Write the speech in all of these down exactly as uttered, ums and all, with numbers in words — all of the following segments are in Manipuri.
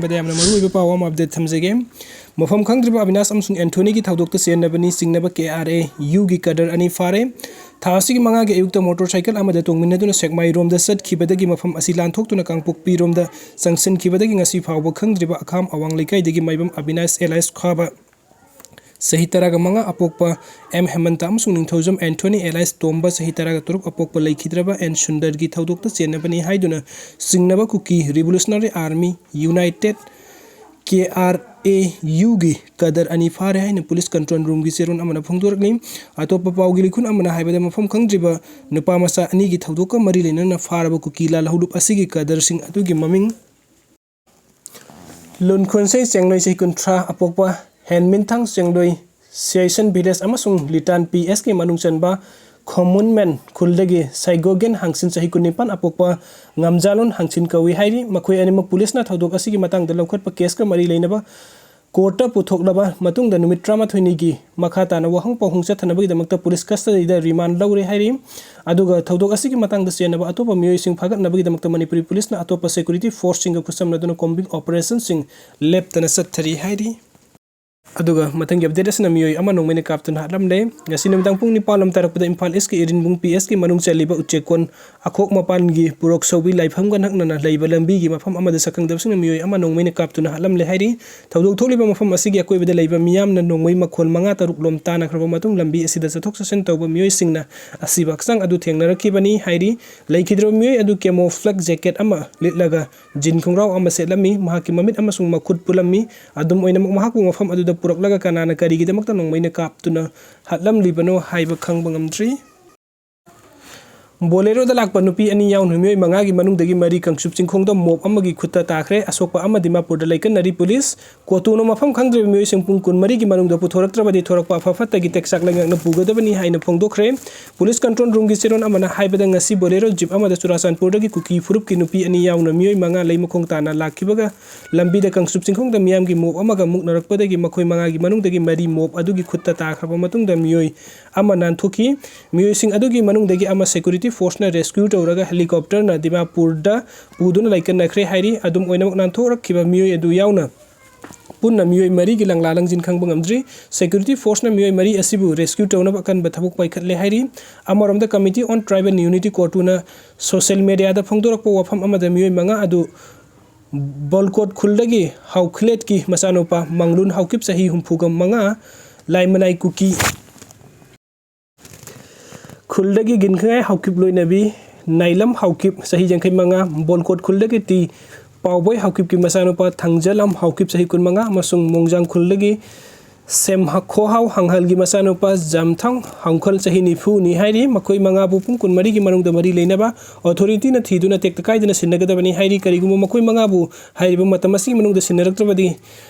ꯌꯥꯝꯅ ꯃꯔꯨꯑꯣꯏꯕ ꯄꯥꯎ ꯑꯃ ꯑꯞꯗꯦꯠ ꯊꯝꯖꯒꯦ꯫ ꯃꯐꯝ ꯈꯪꯗ꯭ꯔꯤꯕ ꯑꯕꯤꯅꯥꯁ ꯑꯃꯁꯨꯡ ꯑꯦꯟꯊꯣꯅꯤꯒꯤ ꯊꯧꯗꯣꯛꯇ ꯆꯦꯟꯅꯕꯅꯤ ꯆꯤꯡꯅꯕ ꯀꯦ ꯑꯥꯔ ꯑꯦ ꯌꯨꯒꯤ ꯀꯗꯔ ꯑꯅꯤ ꯐꯥꯔꯦ꯫ ꯊꯥ ꯑꯁꯤꯒꯤ ꯃꯉꯥꯒꯤ ꯑꯌꯨꯛꯇ ꯃꯣꯇꯣꯔ ꯁꯥꯏꯀꯜ ꯑꯃꯗ ꯇꯣꯡꯃꯤꯟꯅꯗꯨꯅ ꯁꯦꯛꯃꯥꯏꯔꯣꯝꯗ ꯆꯠꯈꯤꯕꯗꯒꯤ ꯃꯐꯝ ꯑꯁꯤ ꯂꯥꯟꯊꯣꯛꯇꯨꯅ ꯀꯥꯡꯄꯣꯛꯄꯤꯔꯣꯝꯗ ꯆꯪꯁꯤꯟꯈꯤꯕꯗꯒꯤ ꯉꯁꯤ ꯐꯥꯎꯕ ꯈꯪꯗ꯭ꯔꯤꯕ ꯑꯈꯥꯝ ꯑꯋꯥꯡ ꯂꯩꯀꯥꯏꯗꯒꯤ ꯃꯥꯏꯕꯝ ꯑꯕꯤꯅꯥꯁ ꯑꯦꯂꯥꯏꯁ ꯈꯥꯕ, ꯆꯍꯤ ꯇꯔꯥꯒ ꯃꯉꯥ ꯑꯄꯣꯛꯄ ꯑꯦꯝ ꯍꯦꯃꯟꯇ ꯑꯃꯁꯨꯡ ꯅꯤꯡꯊꯧꯖꯝ ꯑꯦꯟꯊꯣꯅꯤ ꯑꯦꯂꯥꯏꯁ ꯇꯣꯝꯕ, ꯆꯍꯤ ꯇꯔꯥꯒ ꯇꯔꯨꯛ ꯑꯄꯣꯛꯄ ꯂꯩꯈꯤꯗ꯭ꯔꯕ ꯑꯦꯟ ꯁꯨꯟꯗꯔꯒꯤ ꯊꯧꯗꯣꯛꯇ ꯆꯦꯟꯅꯕꯅꯤ ꯍꯥꯏꯗꯨꯅ ꯆꯤꯡꯅꯕ Kuki revolutionary army united, K R A ꯌꯨꯒꯤ ꯀꯗꯔ ꯑꯅꯤ ꯐꯥꯔꯦ ꯍꯥꯏꯅ ꯄꯨꯂꯤꯁ ꯀꯟꯇ꯭ꯔꯣꯜ ꯔꯨꯝꯒꯤ ꯆꯦꯔꯣꯜ ꯑꯃꯅ ꯐꯣꯡꯗꯣꯔꯛꯂꯤ꯫ ꯑꯇꯣꯞꯄ ꯄꯥꯎꯒꯤ ꯂꯤꯈꯨꯟ ꯑꯃꯅ ꯍꯥꯏꯕꯗ, ꯃꯐꯝ ꯈꯪꯗ꯭ꯔꯤꯕ ꯅꯨꯄꯥ ꯃꯆꯥ ꯑꯅꯤꯒꯤ ꯊꯧꯗꯣꯛꯀ ꯃꯔꯤ ꯂꯩꯅꯅ ꯐꯥꯔꯕ ꯀꯨꯀꯤ ꯂꯥꯜꯍꯧꯂꯨꯞ ꯑꯁꯤꯒꯤ ꯀꯗꯔꯁꯤꯡ ꯑꯗꯨꯒꯤ ꯃꯃꯤꯡ ꯂꯨꯟꯈꯨꯟꯁꯩ ꯆꯦꯡꯂꯣꯏ, ꯆꯍꯤ ꯀꯨꯟꯊ꯭ꯔꯥ ꯑꯄꯣꯛꯄ ꯍꯦꯟꯃꯤꯟꯊꯥꯡ ꯆꯦꯡꯂꯣꯏ, ꯁꯤꯌꯥꯏꯁꯟ ꯚꯤꯂꯦꯖ ꯑꯃꯁꯨꯡ ꯂꯤꯇꯥꯟ ꯄꯤ ꯑꯦꯁꯀꯤ ꯃꯅꯨꯡ ꯆꯟꯕ ꯈꯣꯃꯨꯟꯃꯦꯟ ꯈꯨꯜꯗꯒꯤ ꯁꯥꯏꯒꯣꯒꯦꯟ ꯍꯥꯡꯆꯤꯟ, ꯆꯍꯤ ꯀꯨꯟꯅꯤꯄꯥꯟ ꯑꯄꯣꯛꯄ ꯉꯝꯖꯥꯂꯣꯟ ꯍꯥꯡꯆꯤꯟ ꯀꯧꯏ ꯍꯥꯏꯔꯤ꯫ ꯃꯈꯣꯏ ꯑꯅꯤꯃꯛ ꯄꯨꯂꯤꯁꯅ ꯊꯧꯗꯣꯛ ꯑꯁꯤꯒꯤ ꯃꯇꯥꯡꯗ ꯂꯧꯈꯠꯄ ꯀꯦꯁꯀ ꯃꯔꯤ ꯂꯩꯅꯕ ꯀꯣꯔꯠꯇ ꯄꯨꯊꯣꯛꯂꯕ ꯃꯇꯨꯡꯗ ꯅꯨꯃꯤꯠ ꯇꯔꯥꯃꯥꯊꯣꯏꯅꯤꯒꯤ ꯃꯈꯥ ꯇꯥꯅ ꯋꯥꯍꯪ ꯄꯥꯎꯍꯪ ꯆꯠꯊꯅꯕꯒꯤꯗꯃꯛꯇ ꯄꯨꯂꯤꯁ ꯀꯁꯇꯗꯤꯗ ꯔꯤꯃꯥꯟ ꯂꯧꯔꯦ ꯍꯥꯏꯔꯤ꯫ ꯑꯗꯨꯒ ꯊꯧꯗꯣꯛ ꯑꯁꯤꯒꯤ ꯃꯇꯥꯡꯗ ꯆꯦꯟꯅꯕ ꯑꯇꯣꯞꯄ ꯃꯤꯑꯣꯏꯁꯤꯡ ꯐꯥꯒꯠꯅꯕꯒꯤꯗꯃꯛꯇ ꯃꯅꯤꯄꯨꯔꯤ ꯄꯨꯂꯤꯁꯅ ꯑꯇꯣꯞꯄ ꯁꯦꯀ꯭ꯌꯨꯔꯤꯇꯤ ꯐꯣꯔꯁꯁꯤꯡꯒ ꯈꯨꯠꯁꯝꯅꯗꯨꯅ ꯀꯣꯝꯕꯤꯡ ꯑꯣꯄꯔꯦꯁꯟꯁꯤꯡ ꯂꯦꯞꯇꯅ ꯆꯠꯊꯔꯤ ꯍꯥꯏꯔꯤ꯫ ꯑꯗꯨꯒ ꯃꯊꯪꯒꯤ ꯑꯞꯗꯦꯠ ꯑꯁꯤꯅ ꯃꯤꯑꯣꯏ ꯑꯃ ꯅꯣꯡꯃꯩꯅ ꯀꯥꯞꯇꯨꯅ ꯍꯥꯠꯂꯝꯂꯦ꯫ ꯉꯁꯤ ꯅꯨꯃꯤꯗꯥꯡ ꯄꯨꯡ ꯅꯤꯄꯥꯟ ꯂꯣꯝ ꯇꯥꯔꯛꯄꯗ ꯏꯝꯐꯥꯜ ꯏꯁꯀꯤ ꯏꯔꯤꯟꯕꯨꯡ ꯄꯤ ꯑꯦꯁꯀꯤ ꯃꯅꯨꯡ ꯆꯜꯂꯤꯕ ꯎꯆꯦꯛꯀꯣꯟ ꯑꯈꯣꯛ ꯃꯄꯥꯟꯒꯤ ꯄꯨꯔꯣꯛ ꯁꯧꯕꯤ ꯂꯥꯏꯐꯝꯒ ꯅꯛꯅꯅ ꯂꯩꯕ ꯂꯝꯕꯤꯒꯤ ꯃꯐꯝ ꯑꯃꯗ ꯁꯛꯈꯪꯗꯕꯁꯤꯡꯅ ꯃꯤꯑꯣꯏ ꯑꯃ ꯅꯣꯡꯃꯩꯅ ꯀꯥꯞꯇꯨꯅ ꯍꯥꯠꯂꯝꯂꯦ ꯍꯥꯏꯔꯤ꯫ ꯊꯧꯗꯣꯛ ꯊꯣꯛꯂꯤꯕ ꯃꯐꯝ ꯑꯁꯤꯒꯤ ꯑꯀꯣꯏꯕꯗ ꯂꯩꯕ ꯃꯤꯌꯥꯝꯅ ꯅꯣꯡꯃꯩ ꯃꯈꯣꯜ ꯃꯉꯥ ꯇꯔꯨꯛ ꯂꯣꯝ ꯇꯥꯅꯈ꯭ꯔꯕ ꯃꯇꯨꯡ ꯂꯝꯕꯤ ꯑꯁꯤꯗ ꯆꯠꯊꯣꯛ ꯆꯠꯁꯤꯟ ꯇꯧꯕ ꯃꯤꯑꯣꯏꯁꯤꯡꯅ ꯑꯁꯤꯕ ꯍꯛꯆꯥꯡ ꯑꯗꯨ ꯊꯦꯡꯅꯔꯛꯈꯤꯕꯅꯤ ꯍꯥꯏꯔꯤ꯫ ꯂꯩꯈꯤꯗ꯭ꯔꯕ ꯃꯤꯑꯣꯏ ꯑꯗꯨ ꯀꯦꯃꯣꯐ꯭ꯂꯦꯛ ꯖꯦꯀꯦꯠ ꯑꯃ ꯂꯤꯠꯂꯒ ꯖꯤꯟ ꯈꯣꯡꯒ꯭ꯔꯥꯎ ꯑꯃ ꯁꯦꯠꯂꯝꯃꯤ꯫ ꯃꯍꯥꯛꯀꯤ ꯃꯃꯤꯠ ꯑꯃꯁꯨꯡ ꯃꯈꯨꯠ ꯄꯨꯜꯂꯝꯃꯤ꯫ ꯑꯗꯨꯝ ꯑꯣꯏꯅꯃꯛ, ꯃꯍꯥꯛꯄꯨ ꯃꯐꯝ ꯑꯗꯨꯗ ꯄꯨꯔꯛꯂꯒ ꯀꯅꯥꯅ ꯀꯔꯤꯒꯤꯗꯃꯛꯇ ꯅꯣꯡꯃꯩꯅ ꯀꯥꯞꯇꯨꯅ ꯍꯥꯠꯂꯝꯂꯤꯕꯅꯣ ꯍꯥꯏꯕ ꯈꯪꯕ ꯉꯝꯗ꯭ꯔꯤ꯫ ꯕꯣꯂꯦꯔꯣꯗ ꯂꯥꯛꯄ ꯅꯨꯄꯤ ꯑꯅꯤ ꯌꯥꯎꯅ ꯃꯤꯑꯣꯏ ꯃꯉꯥꯒꯤ ꯃꯅꯨꯡꯗꯒꯤ ꯃꯔꯤ ꯀꯥꯡꯆꯨꯞ ꯆꯤꯡꯈꯣꯡꯗ ꯃꯣꯞ ꯑꯃꯒꯤ ꯈꯨꯠꯇ ꯇꯥꯈ꯭ꯔꯦ꯫ ꯑꯁꯣꯛꯄ ꯑꯃ ꯗꯤꯃꯥꯄꯨꯔꯗ ꯂꯩꯀꯟꯅꯔꯤ ꯄꯨꯂꯤꯁ꯫ ꯀꯣꯇꯨꯅ ꯃꯐꯝ ꯈꯪꯗ꯭ꯔꯤꯕ ꯃꯤꯑꯣꯏꯁꯤꯡ ꯄꯨꯡ ꯀꯨꯟꯃꯔꯤꯒꯤ ꯃꯅꯨꯡꯗ ꯄꯨꯊꯣꯔꯛꯇ꯭ꯔꯕꯗꯤ ꯊꯣꯔꯛꯄ ꯑꯐ ꯐꯠꯇꯒꯤ ꯇꯦꯛꯆꯥꯛ ꯂꯩꯉꯥꯛꯅ ꯄꯨꯒꯗꯕꯅꯤ ꯍꯥꯏꯅ ꯐꯣꯡꯗꯣꯛꯈ꯭ꯔꯦ꯫ ꯄꯨꯂꯤꯁ ꯀꯟꯇ꯭ꯔꯣꯜ ꯔꯨꯝꯒꯤ ꯆꯦꯔꯣꯜ ꯑꯃꯅ ꯍꯥꯏꯕꯗ, ꯉꯁꯤ ꯕꯣꯂꯦꯔꯣ ꯖꯤꯞ ꯑꯃꯗ ꯆꯨꯔꯥꯆꯥꯟꯄꯨꯔꯗꯒꯤ ꯀꯨꯀꯤ ꯐꯨꯔꯨꯞꯀꯤ ꯅꯨꯄꯤ ꯑꯅꯤ ꯌꯥꯎꯅ ꯃꯤꯑꯣꯏ ꯃꯉꯥ ꯂꯩꯃꯈꯣꯡ ꯇꯥꯅ ꯂꯥꯛꯈꯤꯕꯒ ꯂꯝꯕꯤꯗ ꯀꯥꯡꯆꯨꯞ ꯆꯤꯡꯈꯣꯡꯗ ꯃꯤꯌꯥꯝꯒꯤ ꯃꯣꯞ ꯑꯃꯒ ꯃꯨꯛꯅꯔꯛꯄꯗꯒꯤ ꯃꯈꯣꯏ ꯃꯉꯥꯒꯤ ꯃꯅꯨꯡꯗꯒꯤ ꯃꯔꯤ ꯃꯣꯞ ꯑꯗꯨꯒꯤ ꯈꯨꯠꯇ ꯇꯥꯈ꯭ꯔꯕ ꯃꯇꯨꯡꯗ ꯃꯤꯑꯣꯏ ꯑꯃ ꯅꯥꯟꯊꯣꯛꯈꯤ꯫ ꯃꯤꯑꯣꯏꯁꯤꯡ ꯑꯗꯨꯒꯤ ꯃꯅꯨꯡꯗꯒꯤ ꯑꯃ ꯁꯦꯀ꯭ꯌꯨꯔꯤꯇꯤ ꯐꯣꯔꯁꯅ ꯔꯦꯁꯀ꯭ꯌꯨ ꯇꯧꯔꯒ ꯍꯦꯂꯤꯀꯣꯞꯇꯔꯅ ꯗꯤꯃꯥꯄꯨꯔꯗ ꯄꯨꯗꯨꯅ ꯂꯩꯀꯠꯅꯈ꯭ꯔꯦ ꯍꯥꯏꯔꯤ꯫ ꯑꯗꯨꯝ ꯑꯣꯏꯅꯃꯛ ꯅꯥꯟꯊꯣꯛꯂꯛꯈꯤꯕ ꯃꯤꯑꯣꯏ ꯑꯗꯨ ꯌꯥꯎꯅ ꯄꯨꯟꯅ ꯃꯤꯑꯣꯏ ꯃꯔꯤꯒꯤ ꯂꯪꯂꯥ ꯂꯪꯖꯤꯟ ꯈꯪꯕ ꯉꯝꯗ꯭ꯔꯤ꯫ ꯁꯦꯀ꯭ꯌꯨꯔꯤꯇꯤ ꯐꯣꯔꯁꯅ ꯃꯤꯑꯣꯏ ꯃꯔꯤ ꯑꯁꯤꯕꯨ ꯔꯦꯁꯀ꯭ꯌꯨ ꯇꯧꯅꯕ ꯑꯀꯟꯕ ꯊꯕꯛ ꯄꯥꯏꯈꯠꯂꯦ ꯍꯥꯏꯔꯤ꯫ ꯑꯃꯔꯣꯝꯗ, ꯀꯃꯤꯇꯤ ꯑꯣꯟ ꯇ꯭ꯔꯥꯏꯕꯦꯜ ꯌꯨꯅꯤꯇꯤ, ꯀꯣꯇꯨꯅ ꯁꯣꯁꯦꯜ ꯃꯦꯗꯤꯌꯥꯗ ꯐꯣꯡꯗꯣꯔꯛꯄ ꯋꯥꯐꯝ ꯑꯃꯗ ꯃꯤꯑꯣꯏ ꯃꯉꯥ ꯑꯗꯨ ꯕꯣꯜꯀꯣꯠ ꯈꯨꯜꯗꯒꯤ ꯍꯥꯎꯈꯤꯂꯦꯠꯀꯤ ꯃꯆꯥꯅꯨꯄꯥ ꯃꯪꯂꯨꯟ ꯍꯥꯎꯀꯤꯞ, ꯆꯍꯤ ꯍꯨꯝꯐꯨꯒ ꯃꯉꯥ, ꯂꯥꯏꯃꯅꯥꯏ ꯀꯨꯀꯤ ꯈꯨꯜꯗꯒꯤ ꯒꯤꯟꯈꯥꯏ ꯍꯥꯎꯀꯤꯞ ꯂꯣꯏꯅꯕꯤ ꯅꯥꯏꯂꯝ ꯍꯥꯎꯀꯤꯞ, ꯆꯍꯤ ꯌꯥꯡꯈꯩ ꯃꯉꯥ, ꯕꯣꯜꯀꯣꯠ ꯈꯨꯜꯗꯒꯤ ꯇꯤ ꯄꯥꯎꯕꯣꯏ ꯍꯥꯎꯀꯤꯞꯀꯤ ꯃꯆꯥꯅꯨꯄꯥ ꯊꯥꯡꯖꯂꯝ ꯍꯥꯎꯀꯤꯞ, ꯆꯍꯤ ꯀꯨꯟꯃꯉꯥ, ꯑꯃꯁꯨꯡ ꯃꯣꯡꯖꯥꯡ ꯈꯨꯜꯗꯒꯤ ꯁꯦꯝ ꯈꯣꯍꯥꯎ ꯍꯥꯡꯍꯜꯒꯤ ꯃꯆꯥꯅꯨꯄꯥ ꯖꯝꯊꯥꯡ ꯍꯥꯡꯈꯜ, ꯆꯍꯤ ꯅꯤꯐꯨꯅꯤ ꯍꯥꯏꯔꯤ꯫ ꯃꯈꯣꯏ ꯃꯉꯥꯕꯨ ꯄꯨꯡ ꯀꯨꯟꯃꯔꯤꯒꯤ ꯃꯅꯨꯡꯗ ꯃꯔꯤ ꯂꯩꯅꯕ ꯑꯣꯊꯣꯔꯤꯇꯤꯅ ꯊꯤꯗꯨꯅ ꯇꯦꯛꯇ ꯀꯥꯏꯗꯅ ꯁꯤꯟꯅꯒꯗꯕꯅꯤ ꯍꯥꯏꯔꯤ꯫ ꯀꯔꯤꯒꯨꯝꯕ ꯃꯈꯣꯏ ꯃꯉꯥꯕꯨ ꯍꯥꯏꯔꯤꯕ ꯃꯇꯝ ꯑꯁꯤꯒꯤ ꯃꯅꯨꯡꯗ ꯁꯤꯟꯅꯔꯛꯇ꯭ꯔꯕꯗꯤ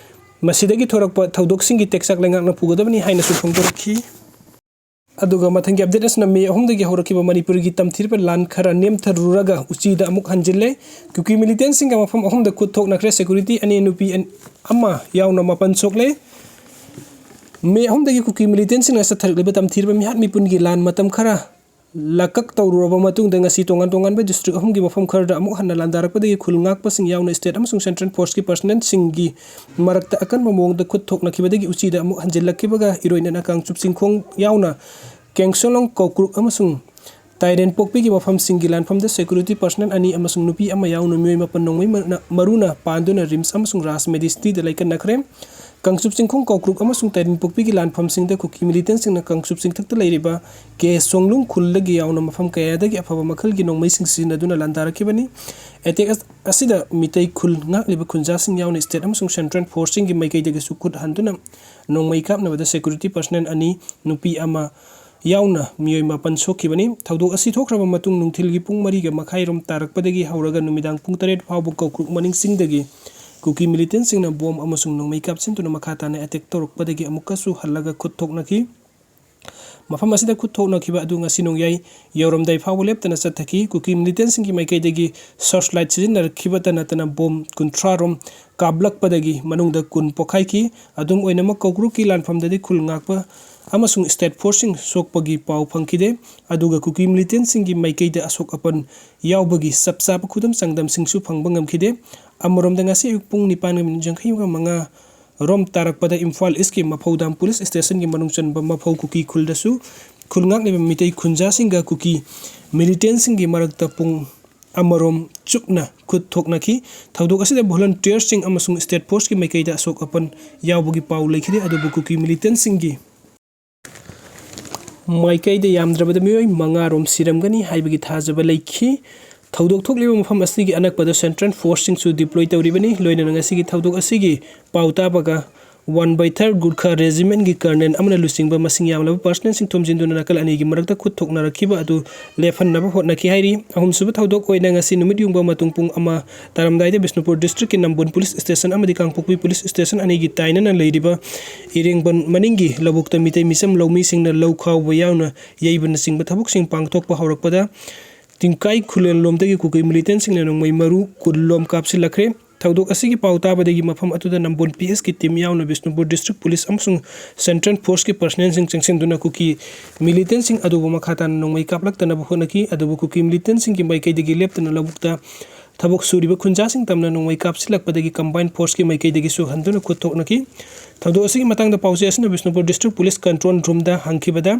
ꯃꯁꯤꯗꯒꯤ ꯊꯣꯔꯛꯄ ꯊꯧꯗꯣꯛꯁꯤꯡꯒꯤ ꯇꯦꯛꯆꯥꯛ ꯂꯩꯉꯥꯛꯅ ꯄꯨꯒꯗꯕꯅꯤ ꯍꯥꯏꯅꯁꯨ ꯐꯣꯡꯗꯣꯔꯛꯈꯤ꯫ ꯑꯗꯨꯒ ꯃꯊꯪꯒꯤ ꯑꯞꯗꯦꯠ ꯑꯁꯤꯅ ꯃꯦ ꯑꯍꯨꯝꯗꯒꯤ ꯍꯧꯔꯛꯈꯤꯕ ꯃꯅꯤꯄꯨꯔꯒꯤ ꯇꯝꯊꯤꯔꯕ ꯂꯥꯟ ꯈꯔ ꯅꯦꯝꯊꯔꯨꯔꯒ ꯎꯆꯤꯗ ꯑꯃꯨꯛ ꯍꯟꯖꯤꯜꯂꯦ꯫ ꯀꯨꯀꯤ ꯃꯤꯂꯤꯇꯦꯟꯁꯤꯡꯒ ꯃꯐꯝ ꯑꯍꯨꯝꯗ ꯈꯨꯠ ꯊꯣꯛꯅꯈ꯭ꯔꯦ꯫ ꯁꯦꯀ꯭ꯌꯨꯔꯤꯇꯤ ꯑꯅꯤ, ꯅꯨꯄꯤ ꯑꯟ-, ꯑꯃ ꯌꯥꯎꯅ ꯃꯥꯄꯟ ꯁꯣꯛꯂꯦ꯫ ꯃꯦ ꯑꯍꯨꯝꯗꯒꯤ ꯀꯨꯀꯤ ꯃꯤꯂꯤꯇꯦꯟꯁꯤꯡꯅ ꯆꯠꯊꯔꯛꯂꯤꯕ ꯇꯝꯊꯤꯔꯕ ꯃꯤꯍꯥꯠ ꯃꯤꯄꯨꯟꯒꯤ ꯂꯥꯟ ꯃꯇꯝ ꯈꯔ ꯂꯀꯛ ꯇꯧꯔꯨꯔꯕ ꯃꯇꯨꯡꯗ ꯉꯁꯤ ꯇꯣꯉꯥꯟ ꯇꯣꯉꯥꯟꯕ ꯗꯤꯁꯇ꯭ꯔꯤꯛ ꯑꯍꯨꯝꯒꯤ ꯃꯐꯝ ꯈꯔꯗ ꯑꯃꯨꯛ ꯍꯟꯅ ꯂꯥꯟꯗꯥꯔꯛꯄꯗꯒꯤ ꯈꯨꯜ ꯉꯥꯛꯄꯁꯤꯡ ꯌꯥꯎꯅ ꯁ꯭ꯇꯦꯠ ꯑꯃꯁꯨꯡ ꯁꯦꯟꯇ꯭ꯔꯦꯜ ꯐꯣꯔꯁꯀꯤ ꯄꯔꯁꯅꯦꯜꯁꯤꯡꯒꯤ ꯃꯔꯛꯇ ꯑꯀꯟꯕ ꯃꯑꯣꯡꯗ ꯈꯨꯠ ꯊꯣꯛꯅꯈꯤꯕꯗꯒꯤ ꯎꯆꯤꯗ ꯑꯃꯨꯛ ꯍꯟꯖꯤꯜꯂꯛꯈꯤꯕꯒ ꯏꯔꯣꯏꯅꯅ ꯀꯥꯡꯆꯨꯞ ꯆꯤꯡꯈꯣꯡ ꯌꯥꯎꯅ ꯀꯦꯡꯁꯣꯂꯣꯡ ꯀꯧꯀ꯭ꯔꯨꯛ ꯑꯃꯁꯨꯡ ꯇꯥꯏꯔꯦꯟꯄꯣꯛꯄꯤꯒꯤ ꯃꯐꯝꯁꯤꯡꯒꯤ ꯂꯥꯟꯐꯝꯗ ꯁꯦꯀ꯭ꯌꯨꯔꯤꯇꯤ ꯄꯔꯁꯅꯦꯜ ꯑꯅꯤ ꯑꯃꯁꯨꯡ ꯅꯨꯄꯤ ꯑꯃ ꯌꯥꯎꯅ ꯃꯤꯑꯣꯏ ꯃꯥꯄꯟ ꯅꯣꯡꯃꯩ ꯃꯔꯨꯅ ꯄꯥꯟꯗꯨꯅ ꯔꯤꯝꯁ ꯑꯃꯁꯨꯡ ꯔꯥꯖ ꯃꯦꯗꯤꯁꯤꯇꯤꯗ ꯂꯩꯀꯠꯅꯈ꯭ꯔꯦ꯫ ꯀꯥꯡꯆꯨꯞ ꯆꯤꯡꯈꯣꯡ ꯀꯧꯀ꯭ꯔꯨꯛ ꯑꯃꯁꯨꯡ ꯇꯥꯏꯔꯦꯟꯄꯣꯛꯄꯤꯒꯤ ꯂꯥꯟꯐꯝꯁꯤꯡꯗ ꯀꯨꯀꯤ ꯃꯤꯂꯤꯇꯦꯟꯁꯤꯡꯅ ꯀꯥꯡꯆꯨꯞ ꯆꯤꯡꯊꯛꯇ ꯂꯩꯔꯤꯕ ꯀꯦ ꯁꯣꯡꯂꯨꯡ ꯈꯨꯜꯗꯒꯤ ꯌꯥꯎꯅ ꯃꯐꯝ ꯀꯌꯥꯗꯒꯤ ꯑꯐꯕ ꯃꯈꯜꯒꯤ ꯅꯣꯡꯃꯩꯁꯤꯡ ꯁꯤꯖꯤꯟꯅꯗꯨꯅ ꯂꯥꯟꯗꯥꯔꯛꯈꯤꯕꯅꯤ꯫ ꯑꯦꯇꯦꯛ ꯑꯁ-, ꯑꯁꯤꯗ ꯃꯤꯇꯩ ꯈꯨꯜ ꯉꯥꯛꯂꯤꯕ ꯈꯨꯟꯖꯥꯁꯤꯡ ꯌꯥꯎꯅ ꯁ꯭ꯇꯦꯠ ꯑꯃꯁꯨꯡ ꯁꯦꯟꯇ꯭ꯔꯦꯜ ꯐꯣꯔꯁꯁꯤꯡꯒꯤ ꯃꯥꯏꯀꯩꯗꯒꯤꯁꯨ ꯈꯨꯠ ꯍꯟꯗꯨꯅ ꯅꯣꯡꯃꯩ ꯀꯥꯞꯅꯕꯗ ꯁꯦꯀ꯭ꯌꯨꯔꯤꯇꯤ ꯄꯔꯁꯅꯦꯜ ꯑꯅꯤ, ꯅꯨꯄꯤ ꯑꯃ ꯌꯥꯎꯅ ꯃꯤꯑꯣꯏ ꯃꯥꯄꯟ ꯁꯣꯛꯈꯤꯕꯅꯤ꯫ ꯊꯧꯗꯣꯛ ꯑꯁꯤ ꯊꯣꯛꯈ꯭ꯔꯕ ꯃꯇꯨꯡ ꯅꯨꯡꯊꯤꯜꯒꯤ ꯄꯨꯡ ꯃꯔꯤꯒ ꯃꯈꯥꯏꯔꯣꯝ ꯇꯥꯔꯛꯄꯗꯒꯤ ꯍꯧꯔꯒ ꯅꯨꯃꯤꯗꯥꯡ ꯄꯨꯡ ꯇꯔꯦꯠ ꯐꯥꯎꯕ ꯀꯧꯀ꯭ꯔꯨꯛ ꯃꯅꯤꯡ ꯆꯤꯡꯗꯒꯤ ꯀꯨꯀꯤ ꯃꯤꯂꯤꯇꯦꯟꯁꯤꯡꯅ ꯕꯣꯝ ꯑꯃꯁꯨꯡ ꯅꯣꯡꯃꯩ ꯀꯥꯞꯁꯤꯟꯗꯨꯅ ꯃꯈꯥ ꯇꯥꯅ ꯑꯦꯇꯦꯛ ꯇꯧꯔꯛꯄꯗꯒꯤ ꯑꯃꯨꯛꯀꯁꯨ ꯍꯜꯂꯒ ꯈꯨꯠ ꯊꯣꯛꯅꯈꯤ꯫ ꯃꯐꯝ ꯑꯁꯤꯗ ꯈꯨꯠ ꯊꯣꯛꯅꯈꯤꯕ ꯑꯗꯨ ꯉꯁꯤ ꯅꯣꯡꯌꯥꯏ ꯌꯧꯔꯝꯗꯥꯏ ꯐꯥꯎꯕ ꯂꯦꯞꯇꯅ ꯆꯠꯊꯈꯤ꯫ ꯀꯨꯀꯤ ꯃꯤꯂꯤꯇꯦꯟꯁꯤꯡꯒꯤ ꯃꯥꯏꯀꯩꯗꯒꯤ searchlight ꯁꯤꯖꯤꯟꯅꯔꯛꯈꯤꯕꯇ ꯅꯠꯇꯅ ꯕꯣꯝ ꯀꯨꯟꯊ꯭ꯔꯥ ꯔꯣꯝ ꯀꯥꯞꯂꯛꯄꯗꯒꯤ ꯃꯅꯨꯡꯗ ꯀꯨꯟ ꯄꯣꯈꯥꯏꯈꯤ꯫ ꯑꯗꯨꯝ ꯑꯣꯏꯅꯃꯛ ꯀꯧꯕ꯭ꯔꯨꯛꯀꯤ ꯂꯥꯟꯐꯝꯗꯗꯤ ꯈꯨꯜ ꯉꯥꯛꯄ ꯑꯃꯁꯨꯡ state force ꯁꯤꯡ ꯁꯣꯛꯄꯒꯤ ꯄꯥꯎ ꯐꯪꯈꯤꯗꯦ꯫ ꯑꯗꯨꯒ ꯀꯨꯀꯤ ꯃꯤꯂꯤꯇꯦꯟꯁꯤꯡꯒꯤ ꯃꯥꯏꯀꯩꯗ ꯑꯁꯣꯛ ꯑꯄꯟ ꯌꯥꯎꯕꯒꯤ ꯆꯞ ꯆꯥꯕ ꯈꯨꯗꯝ ꯆꯥꯡꯗꯝꯁꯤꯡꯁꯨ ꯐꯪꯕ ꯉꯝꯈꯤꯗꯦ꯫ ꯑꯃꯔꯣꯝꯗ ꯉꯁꯤ ꯑꯌꯨꯛ ꯄꯨꯡ ꯅꯤꯄꯥꯟꯒ ꯃꯤꯅꯤꯠ ꯌꯥꯡꯈꯩ ꯃꯉꯥ ꯔꯣꯝ ꯇꯥꯔꯛꯄꯗ ꯏꯝꯐꯥꯜ ꯏꯁꯀꯤ ꯃꯐꯧꯗꯥꯝ ꯄꯨꯂꯤꯁ ꯁ꯭ꯇꯦꯁꯟꯒꯤ ꯃꯅꯨꯡ ꯆꯟꯕ ꯃꯐꯧ ꯀꯨꯀꯤ ꯈꯨꯜꯗꯁꯨ ꯈꯨꯜ ꯉꯥꯛꯂꯤꯕ ꯃꯤꯇꯩ ꯈꯨꯟꯖꯥꯁꯤꯡꯒ ꯀꯨꯀꯤ ꯃꯤꯂꯤꯇꯦꯟꯁꯤꯡꯒꯤ ꯃꯔꯛꯇ ꯄꯨꯡ ꯑꯃꯔꯣꯝ ꯆꯨꯞꯅ ꯈꯨꯠ ꯊꯣꯛꯅꯈꯤ꯫ ꯊꯧꯗꯣꯛ ꯑꯁꯤꯗ volunteer ꯁꯤꯡ ꯑꯃꯁꯨꯡ state force ꯀꯤ ꯃꯥꯏꯀꯩꯗ ꯑꯁꯣꯛ ꯑꯄꯟ ꯌꯥꯎꯕꯒꯤ ꯄꯥꯎ ꯂꯩꯈꯤꯗꯦ, ꯑꯗꯨꯕꯨ ꯀꯨꯀꯤ ꯃꯤꯂꯤꯇꯦꯟꯁꯤꯡꯒꯤ ꯃꯥꯏꯀꯩꯗ ꯌꯥꯝꯗ꯭ꯔꯕꯗ ꯃꯤꯑꯣꯏ ꯃꯉꯥ ꯔꯣꯝ ꯁꯤꯔꯝꯒꯅꯤ ꯍꯥꯏꯕꯒꯤ ꯊꯥꯖꯕ ꯂꯩꯈꯤ꯫ ꯊꯧꯗꯣꯛ ꯊꯣꯛꯂꯤꯕ ꯃꯐꯝ ꯑꯁꯤꯒꯤ ꯑꯅꯛꯄꯗ central force ꯁꯤꯡꯁꯨ deploy ꯇꯧꯔꯤꯕꯅꯤ꯫ ꯂꯣꯏꯅꯅ ꯉꯁꯤꯒꯤ ꯊꯧꯗꯣꯛ ꯑꯁꯤꯒꯤ ꯄꯥꯎ ꯇꯥꯕꯒ one by third Gurkha Regiment ꯀꯤ colonel ꯑꯃꯅ ꯂꯨꯆꯤꯡꯕ ꯃꯁꯤꯡ ꯌꯥꯝꯂꯕ personnel ꯁꯤꯡ ꯊꯣꯝꯖꯤꯟꯗꯨꯅ ꯅꯥꯀꯜ ꯑꯅꯤꯒꯤ ꯃꯔꯛꯇ ꯈꯨꯠ ꯊꯣꯛꯅꯔꯛꯈꯤꯕ ꯑꯗꯨ ꯂꯦꯞꯍꯟꯅꯕ ꯍꯣꯠꯅꯈꯤ ꯍꯥꯏꯔꯤ꯫ ꯑꯍꯨꯝꯁꯨꯕ ꯊꯧꯗꯣꯛ ꯑꯣꯏꯅ ꯉꯁꯤ ꯅꯨꯃꯤꯠ ꯌꯨꯡꯕ ꯃꯇꯨꯡ ꯄꯨꯡ ꯑꯃ ꯇꯥꯔꯝꯗꯥꯏꯗ ꯕꯤꯁꯅꯨꯄꯨꯔ district ꯀꯤ ꯅꯝꯕꯣꯜ ꯄꯨꯂꯤꯁ ꯁ꯭ꯇꯦꯁꯟ ꯑꯃꯗꯤ ꯀꯥꯡꯄꯣꯛꯄꯤ ꯄꯨꯂꯤꯁ ꯁ꯭ꯇꯦꯁꯟ ꯑꯅꯤꯒꯤ ꯇꯥꯏꯅꯅ ꯂꯩꯔꯤꯕ ꯏꯔꯦꯡꯕꯟ ꯃꯅꯤꯡꯒꯤ ꯂꯧꯕꯨꯛꯇ ꯃꯤꯇꯩ ꯃꯤꯆꯝ ꯂꯧꯃꯤꯁꯤꯡꯅ ꯂꯧ ꯈꯥꯎꯕ ꯌꯥꯎꯅ ꯌꯩꯕꯅꯆꯤꯡꯕ ꯊꯕꯛꯁꯤꯡ ꯄꯥꯡꯊꯣꯛꯄ ꯍꯧꯔꯛꯄꯗ, ꯇꯤꯡꯀꯥꯏ ꯈꯨꯂꯦꯟꯂꯣꯝꯗꯒꯤ ꯀꯨꯀꯤ ꯃꯤꯂꯤꯇꯦꯟꯁꯤꯡꯅ ꯅꯣꯡꯃꯩ ꯃꯔꯨ ꯀꯨꯟ ꯂꯣꯝ ꯀꯥꯞꯁꯤꯜꯂꯛꯈ꯭ꯔꯦ꯫ ꯊꯧꯗꯣꯛ ꯑꯁꯤꯒꯤ ꯄꯥꯎ ꯇꯥꯕꯗꯒꯤ ꯃꯐꯝ ꯑꯗꯨꯗ ꯅꯝꯕꯣꯜ P S ꯀꯤ team ꯌꯥꯎꯅ ꯕꯤꯁꯅꯨꯄꯨꯔ district ꯄꯨꯂꯤꯁ ꯑꯃꯁꯨꯡ central force ꯀꯤ personnel ꯁꯤꯡ ꯆꯪꯁꯤꯟꯗꯨꯅ ꯀꯨꯀꯤ ꯃꯤꯂꯤꯇꯦꯟꯁꯤꯡ ꯑꯗꯨꯕꯨ ꯃꯈꯥ ꯇꯥꯅ ꯅꯣꯡꯃꯩ ꯀꯥꯞꯂꯛꯇꯅꯕ ꯍꯣꯠꯅꯈꯤ꯫ ꯑꯗꯨꯕꯨ ꯀꯨꯀꯤ ꯃꯤꯂꯤꯇꯦꯟꯁꯤꯡꯒꯤ ꯃꯥꯏꯀꯩꯗꯒꯤ ꯂꯦꯞꯇꯅ ꯂꯧꯕꯨꯛꯇ ꯊꯕꯛ ꯁꯨꯔꯤꯕ ꯈꯨꯟꯖꯥꯁꯤꯡ ꯇꯝꯅ ꯅꯣꯡꯃꯩ ꯀꯥꯞꯁꯤꯜꯂꯛꯄꯗꯒꯤ combined force ꯀꯤ ꯃꯥꯏꯀꯩꯗꯒꯤꯁꯨ ꯍꯟꯗꯨꯅ ꯈꯨꯠ ꯊꯣꯛꯅꯈꯤ꯫ ꯊꯧꯗꯣꯛ ꯑꯁꯤꯒꯤ ꯃꯇꯥꯡꯗ ꯄꯥꯎꯆꯦ ꯑꯁꯤꯅ Bishnupur district police control room ꯗ ꯍꯪꯈꯤꯕꯗ,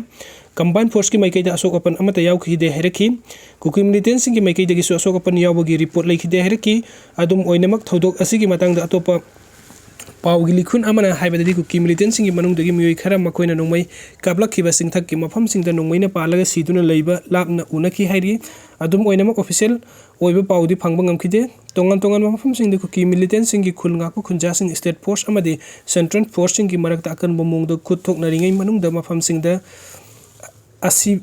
combined force ꯀꯤ ꯃꯥꯏꯀꯩꯗ ꯑꯁꯣꯛ ꯑꯄꯟ ꯑꯃꯠꯇ ꯌꯥꯎꯈꯤꯗꯦ ꯍꯥꯏꯔꯛꯈꯤ꯫ ꯀꯨꯀꯤ ꯃꯤꯂꯤꯇꯦꯟꯁꯤꯡꯒꯤ ꯃꯥꯏꯀꯩꯗꯒꯤꯁꯨ ꯑꯁꯣꯛ ꯑꯄꯟ ꯌꯥꯎꯕꯒꯤ report ꯂꯩꯈꯤꯗꯦ ꯍꯥꯏꯔꯛꯈꯤ꯫ ꯑꯗꯨꯝ ꯑꯣꯏꯅꯃꯛ, ꯊꯧꯗꯣꯛ ꯑꯁꯤꯒꯤ ꯃꯇꯥꯡꯗ ꯑꯇꯣꯞꯄ ꯄꯥꯎꯒꯤ ꯂꯤꯈꯨꯟ ꯑꯃꯅ ꯍꯥꯏꯕꯗꯗꯤ, ꯀꯨꯀꯤ ꯃꯤꯂꯤꯇꯦꯟꯁꯤꯡꯒꯤ ꯃꯅꯨꯡꯗꯒꯤ ꯃꯤꯑꯣꯏ ꯈꯔ ꯃꯈꯣꯏꯅ ꯅꯣꯡꯃꯩ ꯀꯥꯞꯂꯛꯈꯤꯕ ꯆꯤꯡꯊꯛꯀꯤ ꯃꯐꯝꯁꯤꯡꯗ ꯅꯣꯡꯃꯩꯅ ꯄꯥꯜꯂꯒ ꯁꯤꯗꯨꯅ ꯂꯩꯕ ꯂꯥꯞꯅ ꯎꯅꯈꯤ ꯍꯥꯏꯔꯤ꯫ ꯑꯗꯨꯝ ꯑꯣꯏꯅꯃꯛ, official ꯑꯣꯏꯕ ꯄꯥꯎꯗꯤ ꯐꯪꯕ ꯉꯝꯈꯤꯗꯦ꯫ ꯇꯣꯉꯥꯟ ꯇꯣꯉꯥꯟꯕ ꯃꯐꯝꯁꯤꯡꯗ ꯀꯨꯀꯤ ꯃꯤꯂꯤꯇꯦꯟꯁꯤꯡꯒꯤ ꯈꯨꯜ ꯉꯥꯛꯄ ꯈꯨꯟꯖꯥꯁꯤꯡ state force ꯑꯃꯗꯤ central force ꯁꯤꯡꯒꯤ ꯃꯔꯛꯇ ꯑꯀꯟꯕ ꯃꯑꯣꯡꯗ ꯈꯨꯠ ꯊꯣꯛꯅꯔꯤꯉꯩ ꯃꯅꯨꯡꯗ ꯃꯐꯝꯁꯤꯡꯗ ꯑꯁꯤ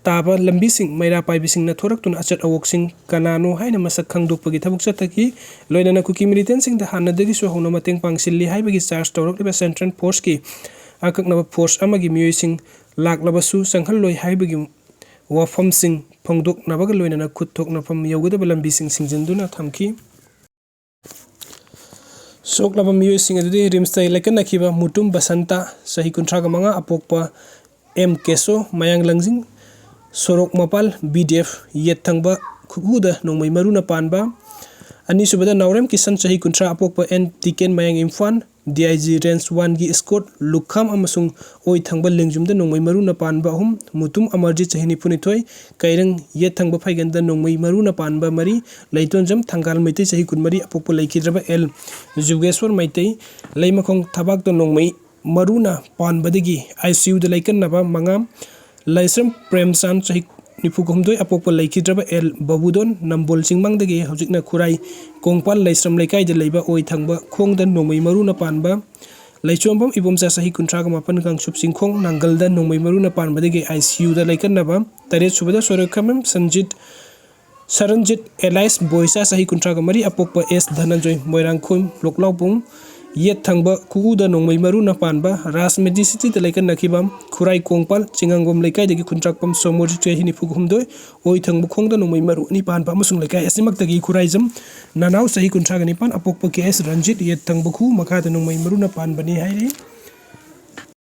ꯇꯥꯕ ꯂꯝꯕꯤꯁꯤꯡ ꯃꯩꯔꯥ ꯄꯥꯏꯕꯤꯁꯤꯡꯅ ꯊꯣꯔꯛꯇꯨꯅ ꯑꯆꯠ ꯑꯋꯣꯛꯁꯤꯡ ꯀꯅꯥꯅꯣ ꯍꯥꯏꯅ ꯃꯁꯛ ꯈꯪꯗꯣꯛꯄꯒꯤ ꯊꯕꯛ ꯆꯠꯊꯈꯤ꯫ ꯂꯣꯏꯅꯅ ꯀꯨꯀꯤ ꯃꯤꯂꯤꯇꯦꯟꯁꯤꯡꯗ ꯍꯥꯟꯅꯗꯒꯤꯁꯨ ꯍꯧꯅ ꯃꯇꯦꯡ ꯄꯥꯡꯁꯤꯜꯂꯤ ꯍꯥꯏꯕꯒꯤ charge ꯇꯧꯔꯛꯂꯤꯕ central force ꯀꯤ ꯑꯀꯛꯅꯕ force ꯑꯃꯒꯤ ꯃꯤꯑꯣꯏꯁꯤꯡ ꯂꯥꯛꯂꯕꯁꯨ ꯆꯪꯍꯜꯂꯣꯏ ꯍꯥꯏꯕꯒꯤ ꯋꯥꯐꯝꯁꯤꯡ ꯐꯣꯡꯗꯣꯛꯅꯕꯒ ꯂꯣꯏꯅꯅ ꯈꯨꯠ ꯊꯣꯛꯅꯐꯝ ꯌꯧꯒꯗꯕ ꯂꯝꯕꯤꯁꯤꯡ ꯁꯤꯡꯖꯤꯟꯗꯨꯅ ꯊꯝꯈꯤ꯫ ꯁꯣꯛꯂꯕ ꯃꯤꯑꯣꯏꯁꯤꯡ ꯑꯗꯨꯗꯤ ꯔꯤꯝꯁꯇ ꯂꯥꯏꯀꯠꯅꯈꯤꯕ ꯃꯨꯇꯨꯝ ꯕꯁꯟꯇ, ꯆꯍꯤ ꯀꯨꯟꯊ꯭ꯔꯥꯒ ꯃꯉꯥ, ꯑꯄꯣꯛꯄ ꯑꯦꯝ ꯀꯦꯁꯣ, ꯃꯌꯥꯡ ꯂꯪꯖꯤꯡ, ꯁꯣꯔꯣꯛ ꯃꯄꯥꯜ, ꯕꯤ ꯗꯤ ꯑꯦꯐ, ꯌꯦꯠ ꯊꯪꯕ ꯈꯨꯎꯗ ꯅꯣꯡꯃꯩ ꯃꯔꯨꯅ ꯄꯥꯟꯕ꯫ ꯑꯅꯤꯁꯨꯕꯗ ꯅꯥꯎꯔꯦꯝ ꯀꯤꯁꯟ, ꯆꯍꯤ ꯀꯨꯟꯊ꯭ꯔꯥ, ꯑꯄꯣꯛꯄ ꯑꯦꯟ ꯇꯤꯀꯦꯟ, ꯃꯌꯥꯡ Imphal, D I G range ꯋꯥꯟꯒꯤ ꯏꯁꯀꯣꯔꯠ ꯂꯨꯈꯥꯝ ꯑꯃꯁꯨꯡ ꯑꯣꯏ ꯊꯪꯕ ꯂꯦꯡꯖꯨꯝꯗ ꯅꯣꯡꯃꯩ ꯃꯔꯨꯅ ꯄꯥꯟꯕ ꯑꯍꯨꯝ, ꯃꯨꯇꯨꯝ ꯑꯃꯔꯖꯤꯠ, ꯆꯍꯤ ꯅꯤꯐꯨꯅꯤꯊꯣꯏ, ꯀꯩꯔꯪ ꯌꯦꯠ ꯊꯪꯕ ꯐꯩꯒꯟꯗ ꯅꯣꯡꯃꯩ ꯃꯔꯨꯅ ꯄꯥꯟꯕ ꯃꯔꯤ, ꯂꯩꯇꯣꯟꯖꯝ ꯊꯪꯒꯥꯜ ꯃꯩꯇꯩ, ꯆꯍꯤ ꯀꯨꯟꯃꯔꯤ, ꯑꯄꯣꯛꯄ ꯂꯩꯈꯤꯗ꯭ꯔꯕ ꯑꯦꯜ ꯖꯨꯒꯦꯁ꯭ꯋꯔ ꯃꯩꯇꯩ, ꯂꯩꯃꯈꯣꯡ ꯊꯕꯥꯛꯇ ꯅꯣꯡꯃꯩ ꯃꯔꯨꯅ ꯄꯥꯟꯕꯗꯒꯤ ꯑꯥꯏ ꯁꯤ ꯌꯨꯗ ꯂꯩꯀꯠꯅꯕ ꯃꯉꯥ, ꯂꯥꯏꯁ꯭ꯔꯝ ꯄ꯭ꯔꯦꯝꯆꯥꯟ, ꯆꯍꯤ ꯅꯤꯐꯨ ꯍꯨꯝꯗꯣꯏ, ꯑꯄꯣꯛꯄ ꯂꯩꯈꯤꯗ꯭ꯔꯕ ꯑꯦꯜ ꯕꯕꯨꯗꯣꯟ, ꯅꯝꯕꯣꯜ ꯆꯤꯡꯃꯥꯡꯗꯒꯤ ꯍꯧꯖꯤꯛꯅ ꯈꯨꯔꯥꯏ ꯀꯣꯡꯄꯥꯜ ꯂꯥꯏꯁ꯭ꯔꯝ ꯂꯩꯀꯥꯏꯗ ꯂꯩꯕ ꯑꯣꯏ ꯊꯪꯕ ꯈꯣꯡꯗ ꯅꯣꯡꯃꯩ ꯃꯔꯨꯅ ꯄꯥꯟꯕ, ꯂꯩꯆꯣꯝꯕꯝ ꯏꯕꯣꯝꯆꯥ, ꯆꯍꯤ ꯀꯨꯟꯊ꯭ꯔꯥꯒ ꯃꯥꯄꯟ, ꯀꯥꯡꯆꯨꯞ ꯆꯤꯡꯈꯣꯡ ꯅꯥꯡꯒꯜꯗ ꯅꯣꯡꯃꯩ ꯃꯔꯨꯅ ꯄꯥꯟꯕꯗꯒꯤ ꯑꯥꯏ ꯁꯤ ꯌꯨꯗ ꯂꯩꯀꯠꯅꯕ, ꯇꯔꯦꯠ ꯁꯨꯕꯗ ꯁꯣꯔꯣꯛꯈꯝꯕꯝ ꯁꯟꯖꯤꯠ, ꯁꯔꯟꯖꯤꯠ ꯑꯦꯂꯥꯏꯁ ꯕꯣꯏꯆꯥ, ꯆꯍꯤ ꯀꯨꯟꯊ꯭ꯔꯥꯒ ꯃꯔꯤ, ꯑꯄꯣꯛꯄ ꯑꯦꯁ ꯙꯅꯟꯖꯣꯏ, ꯃꯣꯏꯔꯥꯡꯈꯣꯝ ꯂꯣꯛꯂꯥꯎꯕꯨꯡ, ꯌꯦꯠ ꯊꯪꯕ ꯈꯨꯎꯗ ꯅꯣꯡꯃꯩ ꯃꯔꯨꯅ ꯄꯥꯟꯕ, ꯔꯥꯖ ꯃꯦꯗꯤꯁꯤꯇꯤꯗ ꯂꯩꯀꯠꯅꯈꯤꯕ ꯈꯨꯔꯥꯏ ꯀꯣꯡꯄꯥꯜ ꯆꯤꯉꯥꯡꯕꯝ ꯂꯩꯀꯥꯏꯗꯒꯤ ꯈꯨꯟꯗ꯭ꯔꯥꯛꯄꯝ ꯁꯣꯃꯣꯔꯖꯤꯠ, ꯆꯍꯤ ꯅꯤꯐꯨ ꯍꯨꯝꯗꯣꯏ, ꯑꯣꯏ ꯊꯪꯕ ꯈꯣꯡꯗ ꯅꯣꯡꯃꯩ ꯃꯔꯨ ꯑꯅꯤ ꯄꯥꯟꯕ ꯑꯃꯁꯨꯡ ꯂꯩꯀꯥꯏ ꯑꯁꯤꯃꯛꯇꯒꯤ ꯈꯨꯔꯥꯏꯖꯝ ꯅꯅꯥꯎ, ꯆꯍꯤ ꯀꯨꯟꯊ꯭ꯔꯥꯒ ꯅꯤꯄꯥꯟ, ꯑꯄꯣꯛꯄ ꯀꯦ ꯑꯦꯁ ꯔꯟꯖꯤꯠ, ꯌꯦꯠ ꯊꯪꯕ ꯈꯨꯎ ꯃꯈꯥꯗ ꯅꯣꯡꯃꯩ ꯃꯔꯨꯅ ꯄꯥꯟꯕꯅꯤ ꯍꯥꯏꯔꯤ꯫